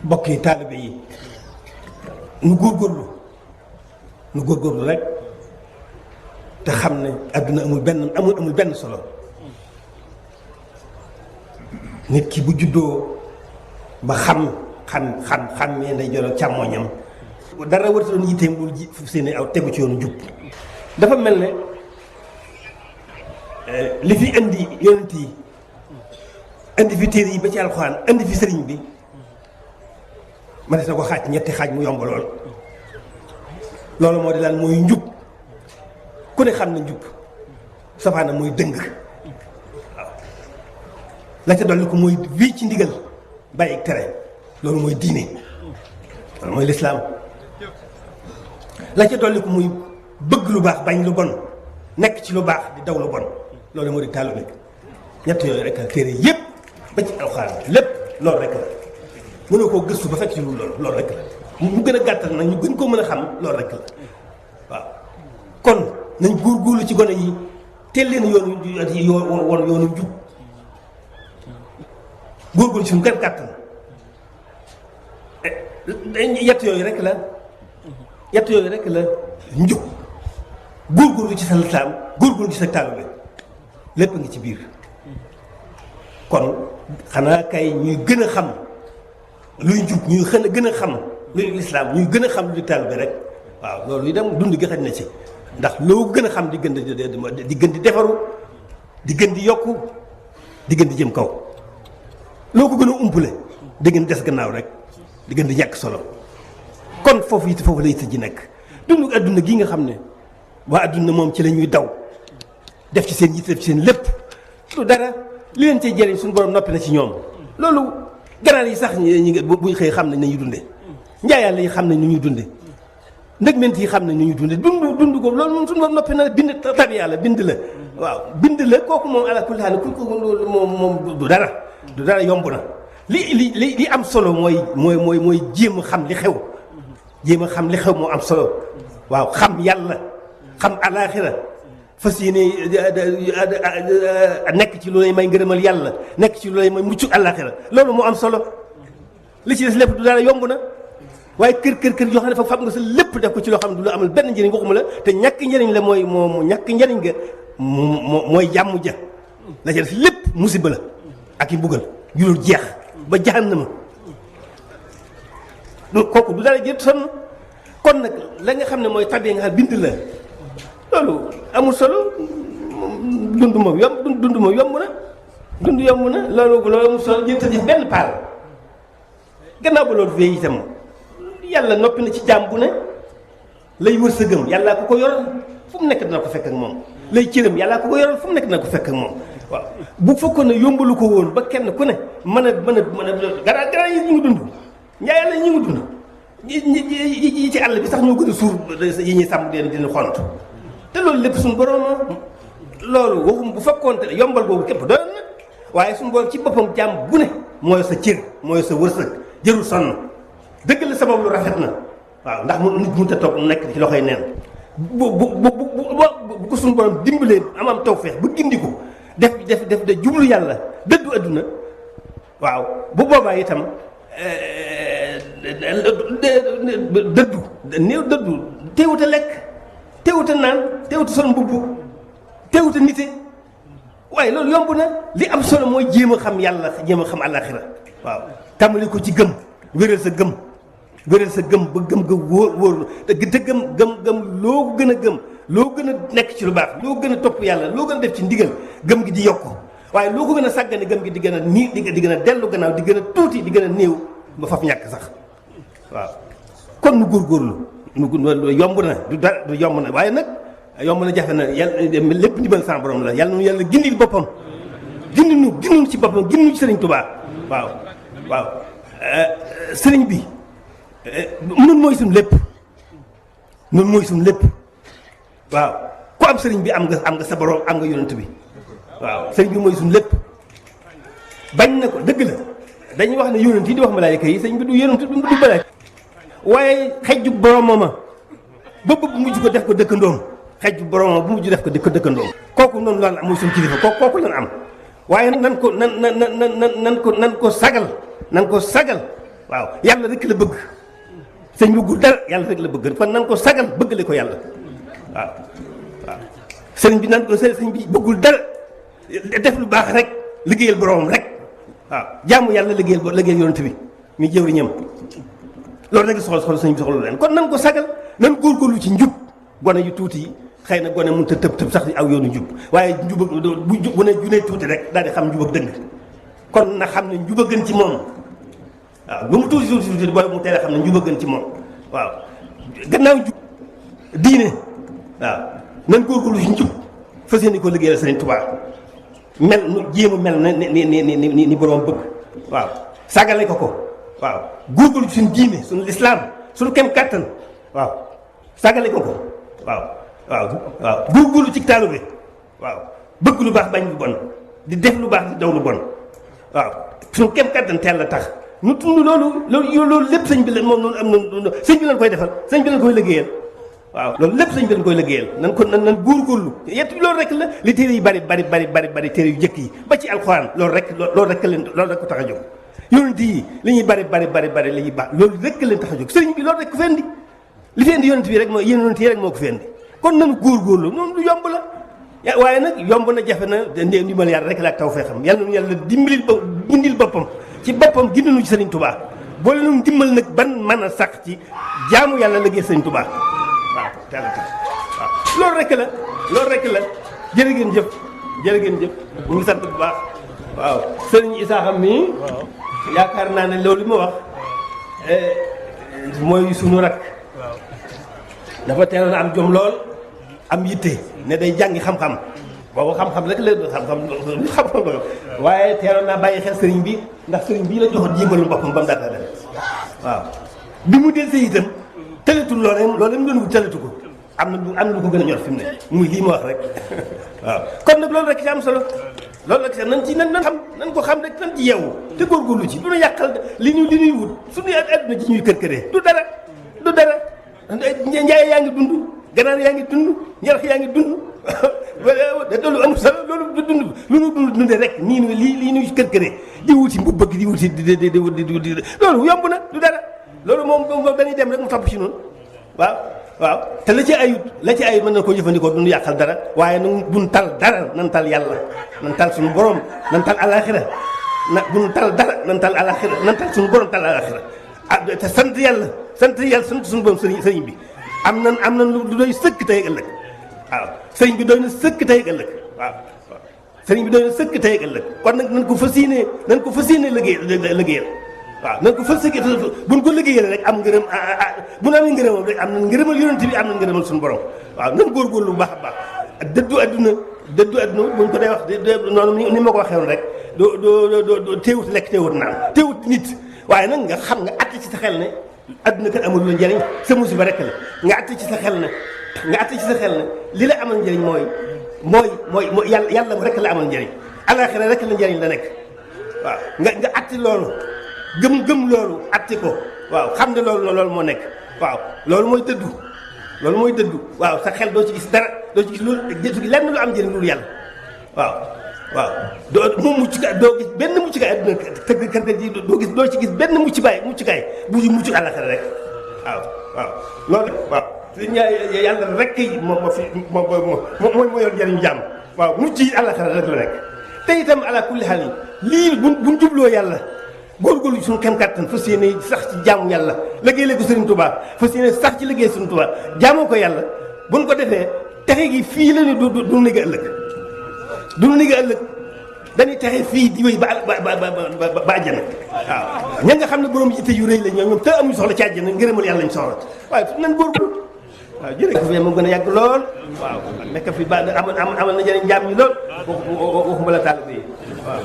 mbokk yi taalibe yi nu góorgóorlu rek te xam ne àdduna amul benn solo. nit ki bu juddoo ba xam ne nday joro càmmooñam dara warta doon yitteem lu ji fu seeni aw tegu ci yoonu jub. dafa mel ne li fi indi yonent yi indi fi téere yi ba ci alxuraan indi fi sëriñ bi ma des na ko xaaj ñetti xaaj mu yomb loolu moo di lan mooy njub ku ne xam na njub safaana mooy dëng waaw la ca dolli ko mooy wii ci ndigal bàyyi tere loolu mooy diine loolu mooy lislaam la ca dolli ko muy bëgg lu baax bañ lu bon nekk ci lu baax di daw lu bon loolu moo di taalibe ñett yooyu rek la téere yépp ba ci alxuraan lépp loolu rek la mënoo koo gëstu ba fekk ci loolu rek la mu gën a gàttal nag ñu gën koo mën a xam loolu rek la waaw kon nañ góorgóorlu ci gone yi teel leen yoonu njub góorgóorlu ci suñu gën gàttal yett yooyu rek la njub góorgóorlu ci sa lislaam góorgóorlu ci sa taalibe lépp ngi ci biir kon xanaa kay ñuy gën a xam luy njub ñuy gën a xam luy lislaam ñuy gën a xam luy taalibe rek waaw loolu itam dund gi xaj na ci ndax loo gën a xam di gën di defaru di gën di yokku di gën di jëm kaw loo ko gën a umpule di gën des gannaaw rek di gën di ñàkk solo kon foofu la it ji nekk dund adduna gi nga xam ne waa adduna moom ci la ñuy daw def ci seen yitte def ci seen lépp lu dara li leen cee jëriñ suñu borom noppi na ci ñoom loolu ganaar yi sax ñi buñ xëy xam nañ nañuy dunde njaayàlla yi xam nañ nu ñuy dunde ndëgment yi xam nañ nu ñuy dunde dund ko loolu moom suñu borom noppi na bind tabi yàlla bind la waaw bind la kooku moom ala kulli haal ku loolu moom du dara yomb na li am solo mooy jéem a xam li xew moo am solo waaw xam yàlla xam alaaxira fas yéene nekk ci lu lay may ngërëmal yàlla nekk ci lu lay may mucc alaaxira loolu moo am solo li ci des lépp du dara yomb na waaye kër yoo xam ne dafa fab nga sa lépp def ko ci loo xam ne du la amal benn njëriñ waxuma la te ñàkk njëriñ la mooy ñàkk njëriñ nga mooy jàmm ja la ci des lépp musiba la ak i mbugal yu dul jeex ba jahannama kooku du dara jël sonn kon nag la nga xam ne mooy tabee nga xam bind la loolu amul solo dund moom yomb na loolu amul solo jël sa def benn paal gannaaw ba loolu fee itam yàlla noppi na ci jaam bu ne lay wër sa gëm yàllaa ko yoral fu mu nekk dina ko fekk ak moom lay cëram yàllaa ko yoral fu mu nekk dina ko fekk ak moom waaw bu fekkoon ne yombalu ko woon ba kenn ku ne mën a ganaar yi ñu ngi dund njaay yàlla ñu ngi dund yi ci àll bi sax ñoo gën a suur yi ñuy sàmm dina xont te loolu lépp suñu borom loolu waxum bu fekkoon te yombal boobu képp doyoon na waaye suñu borom ci boppam jaam bu ne mooy sa cër mooy sa wërsëg jërul sonn dëgg la sabab lu rafet na waaw ndax mu nit mënut a toog mu nekk ci loxoy neen bu ko suñu borom dimbalee am tawfeex ba gindi ko def de jublu yàlla dëddu adduna waaw bu boobaa itam dëddu teewut a lekk teewut a naan teewut a sol mbubb teewut a nite waaye loolu yomb na li am solo mooy jéem a xam yàlla jéem a xam àllaaxira waaw tàmbali ko ci gëm wéral sa gëm ba gëm nga wóor te gëm loo ko gën a gëm loo gën a nekk ci lu baax loo gën a topp yàlla loo gën a def ci ndigal gëm gi di yokk waaye loo ko gën a sàggane gëm gi di gën a di gën a dellu gannaaw di gën a tuuti di gën a néew ba faf ñàkk sax waaw kon nu góorgóorlu yomb na du yomb na waaye nag yomb na jafe na yàlla lépp ndimbal sa borom la yàlla nu yàlla gindil boppam gindinu ci boppam gindinu ci sëriñ Tuubaa waaw sëriñ bi nun mooy suñu lépp waaw ku am sëriñ bi am nga sa borom am nga yonent bi waaw sëriñ bi mooy suñu lépp bañ na ko dëgg la dañuy wax ne yonent yi di wax malaayika yi sëriñ bi du yonent du malaayika waaye xejju boromama ba bëgg mujj ko def ko dëkkandoom xejju boromama bu mujj def ko dëkkandoom kooku noonu lan am mooy suñu kilifa kooku lan am waaye nan ko sagal waaw yàlla rek la bëgg sëñ bëggul dara yàlla rek la bëgg kon nan ko sagal bëggale ko yàlla waaw waaw sëriñ bi nan ko sëriñ bi bëggul dara def lu baax rek liggéeyal boromam rek waaw jaamu yàlla liggéeyal yonent bi ñu jëwriñam loolu rek soxla sëñ bi soxla leen kon nan ko sagal nan góorgóorlu ci njub gone yu tuuti yi xëy na gone mënut a tëb sax aw yoonu njub waaye njub bu ne junee tuuti rek daal di xam njub ak dëgg kon na xam ne njub a gën ci moom waaw lu mu tuuti booy mu teel a xam ne njub a gën ci moom waaw gannaaw njub diine waaw nan góorgóorlu ci njub fas yéene ko liggéeyal Sëriñ Tuubaa mel nu jéem a mel na ni borom bëgg waaw sagale ko waaw góorgóorlu ci suñu diine suñu lislaam suñu kem kàttan waaw sagale ko waaw góorgóorlu ci taalu bi waaw bëgg lu baax bañ lu bon di def lu baax di daw lu bon waaw suñu kem kàttan teel la tax ñu tund loolu lépp sëñ bi la moom noonu am na sëñ bi lañ koy defal sëñ bi lañ koy liggéeyal waaw loolu lépp sëñ bi lañ koy liggéeyal nan góorgóorlu yett loolu rek la li téere yi bari téere yu jëkk yi ba ci alxuraan loolu rek ko tax a jóg yonent yi li ñuy bari li ñuy baax loolu rek leen tax a jóg sëriñ bi loolu rek ko fendi li fendi yonent bi rek moo yonent yi rek moo ko fendi kon nanu góorgóorlu noonu lu yomb la waaye nag yomb na jafe na ndee ndimbal yàlla rek la ak taw fee xam yàlla nu yàlla dindil boppam ci boppam gindinuñu ci sëriñ Tuubaa boole nu dimbal nag ban mën a sax ci jaamu yàlla liggéey sëriñ Tuubaa waaw teel tax waaw loolu rek la jërë ngeen jëf ñu ngi sant bu baax waaw sëriñ Isaaxa mii yaakaar naa ne loolu li ma wax mooy sunu rak dafa teeloon am jom lool am yitte ne day jàngi xam-xam boobu xam-xam rek la xam-xam la waaye teeloon naa bàyyi xel sëriñ bi ndax sëriñ bii la joxoon yëngalu boppam ba mu daata dem waaw bi mu del see itam tëletul loolu mu doon wut tëletu ko am na lu ko gën a ñor fi mu ne muy lii ma wax rek waaw kon nag loolu rek ci am solo loolu rek sax nan ko xam rek nan ci yeewu te góorgóorlu ci du na yàqal li ñuy wut suñu àdduna ji ñuy kër-këree du dara njaay yaa ngi dund ganaar yaa ngi dund ñarax yaa ngi dund loolu am solo loolu du dund lu nu dundee rek lii ñuy kër-këree di wuti mbubb bëgg di wuti di loolu yomb na du dara loolu moom dañuy dem rek mu topp ci noonu waaw te la ci ayut mën na koo jëfandikoo duñu yàqal dara waaye duñ tal dara nan tal yàlla nan tal suñu borom nan tal alaxira duñ tal dara nan tal alaxira nan tal suñu borom tal alaxira te sant yàlla sant suñu borom sëriñ bi am nan lu doy sëkk tey ëllëg waaw sëriñ bi doy na sëkk tey ëllëg waaw sëriñ bi doy na sëkk tey ëllëg kon nag nan ko fas yéene liggéeyal waaw nan ko fas yéene buñ ko liggéeyal rek am ngërëm bu ñu amee ngërëmam rek am na ngërëmal yonent bi am na ngërëmal suñu borom waaw nan góorgóorlu bu baax a baax dëddu adduna buñ ko dee wax noonu ni ma ko waxee woon rek doo teewut lekk teewut naan teewut nit waaye nag nga xam nga àtte ci sa xel ne adduna kat amul lu njëriñ sa musiba rek la nga àtte ci sa xel ne li la amal njëriñ mooy yàlla rek la amal njëriñ alaxira rek la njëriñ la nekk waaw nga àtte loolu gëm loolu àtte ko waaw xam ne loolu moo nekk waaw loolu mooy dëddu waaw sa xel doo ci gis dara doo ci gis lenn lu am njëriñ loolu yàlla waaw doo gis benn muccukaay adduna kër ji doo ci gis benn muccukaay bu mucc àllaxira rek waaw loolu waaw yàlla rek moo yor njëriñu jàmm waaw mucc yi àllaxira rek la nekk te itam ala kulli xaal yi lii buñ jubloo yàlla góorgóorlu suñu kem kàttan fas yéene sax ci jaamu yàlla liggéeyal ko Sëriñ Tuubaa fas yéene sax ci liggéey Sëriñ Tuubaa jaamoo ko yàlla buñ ko defee texe gi fii la ni du nigga ëllëg dañuy texe fii di wéy ba àjjana waaw ña nga xam ne borom yitte yu rëy la ñoom te amuñu soxla ci àjjana ngërëmal yàlla lañ soxla waaye nan góorgóorlu waaw jërëjëf moom gën a yàgg lool waaw nekk fi ba amal na njëriñ jaam ñi lool waxuma la taalibe yi waaw